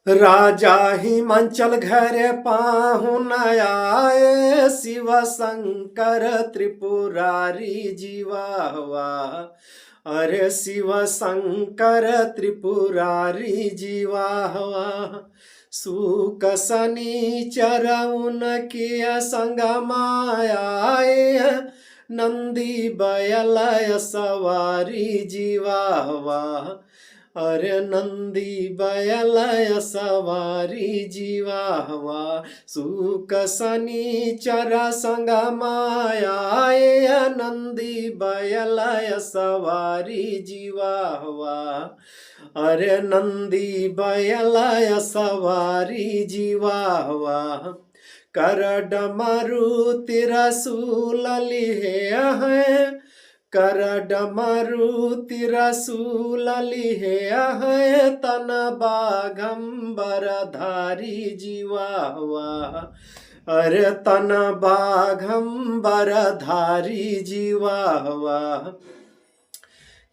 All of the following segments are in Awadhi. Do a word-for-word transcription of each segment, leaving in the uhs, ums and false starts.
राजा हिमांचल घरे पाहुन आए, शिव शंकर त्रिपुरारी जी वाह वाह। अरे शिव शंकर त्रिपुरारी जी वाह वाह। सुक शनिचर उनके संग माए, नंदी बयल सवारी जी वाह वाह। अरे नंदी बयल सवारी जी वाह वाह। सुक शनिचर संग माए, नंदी बयल सवारी जी वाह वाह। अरे नंदी बयल सवारी जी वाह वाह। कर डमरू त्रिशूल लिहे हैं, कर डमरू त्रिशूल लिहे हैं, तन बाघंबर धारी जी वाह वाह। अरे तन बाघंबर धारी जी वाह वाह।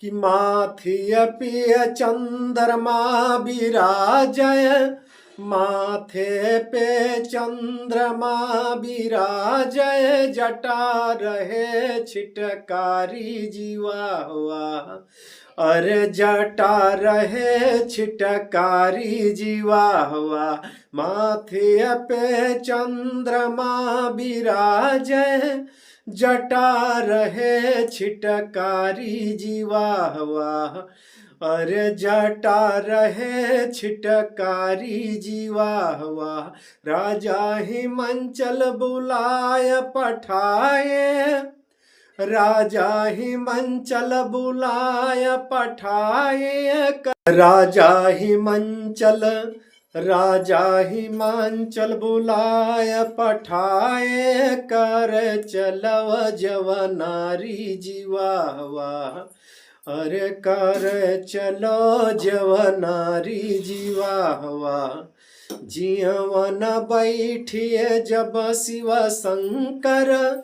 कि माथे पे चंद्रमा विराजय, माथे पे चंद्रमा विराजय, जटा रहे छिटकारी जी वाह वाह। अरे जटा रहे छिटकारी जी वाह वाह। माथे पे चंद्रमा विराजय, जटा रहे छिटकारी जी वाह वाह। अरे जटा रहे छिटकारी जी वाह वाह। राजा हिमांचल बुलाय पठाए, राजा हिमांचल बुलाय पठाए, क-, राजा हिमांचल, राजा हिमांचल बुलाय पठाए, कर चलव जवनारी जी वाह वाह। अरे कर चलो जवनारी जी वाह वाह। जियवन बैठिए जब शिव शंकर,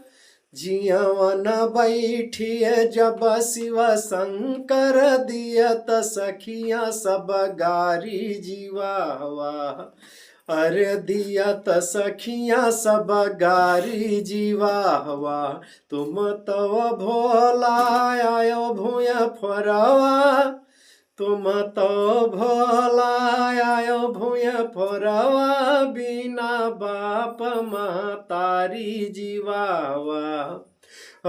जियवन बैठिए जब शिव शंकर, दियत सखिया सब गारी जी वाह वाह। अरे दियत सखिया सब गारी जी वाह वाह। तुम तो भोला आयो भुइया फोरवा, तुम तो भोला आयो भुइया फोरवा, बिना बाप महतारी जी वाह वाह।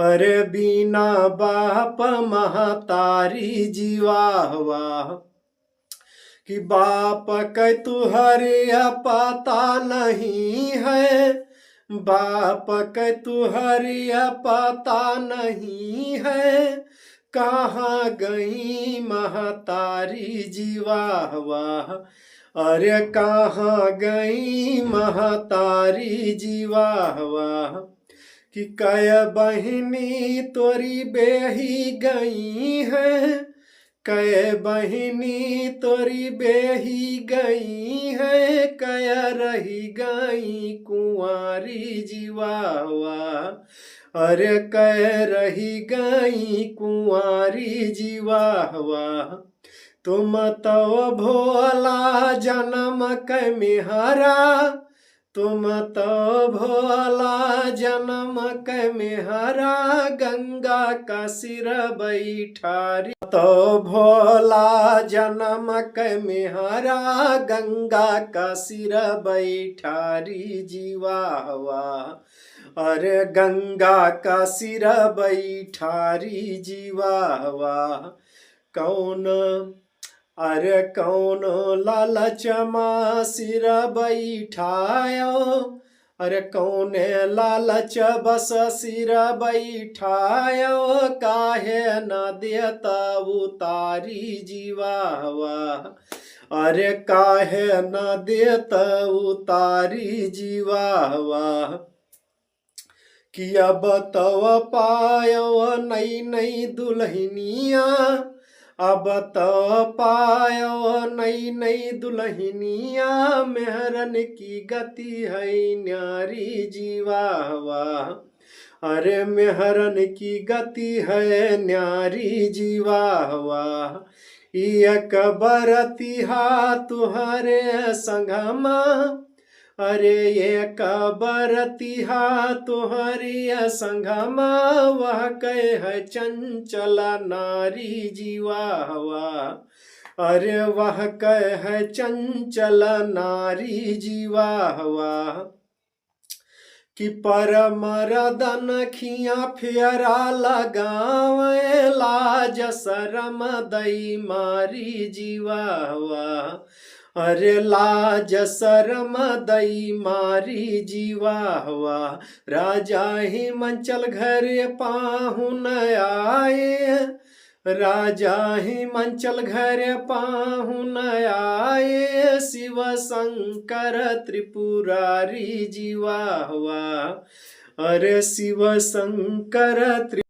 अरे बिना बाप महतारी जी वाह वाह। कि बाप के तुहरे पता नहीं है, बाप के तुहरे पता नहीं है, कहाँ गई महतारी जी वाह वाह। अरे कहाँ गई महतारी जी वाह वाह। कि कै बहिनी तोरी बेही गई है, कै बहिनी तोरी बेही गई है, कै रही गई कुंवारी जी वाह वाह। अरे कै रही गई कुंवारी जी वाह वाह। तुम तो भोला जनम कै मेहरा, तुम तो भोला जनम कै मेहरा, गंगा का सिर बैठारी। तो भोला जनम कै मेहरा, गंगा का सिर बैठारी जी वाह वाह। अरे गंगा का सिर बैठारी जी वाह वाह। कौन, अरे कौन लालच मा सिर बैठायो, अरे कौने लालच बस सिर बैठायो, काहे न देत उतारी जी वाह वाह। अरे काहे न देत उतारी जी वाह वाह। कि अब तव पायो नई नई दुल्हनिया, अब तव पायो नई नई दुल्हनिया, मेहरन की गति है न्यारी जी वाह वाह। अरे मेहरन की गति है न्यारी जी वाह वाह। एक बरतिहा तुहरे संगमा, अरे एक बरतिहा तुहरे संगमा, वह कहे चंचल नारी जीवा हवा। अरे वह कहे चंचल नारी जीवा हवा। कि परमरदन खिया फेरा लगावे, लाज सरम दई मारी जीवा हवा। अरे लाज सरम दई मारी जीवा हवा। राजा हिमांचल घरे पाहुन आए, राजा हिमांचल घरे पाहुन आए, शिव शंकर त्रिपुरारी जीवा हवा। अरे शिव शंकर त्रि-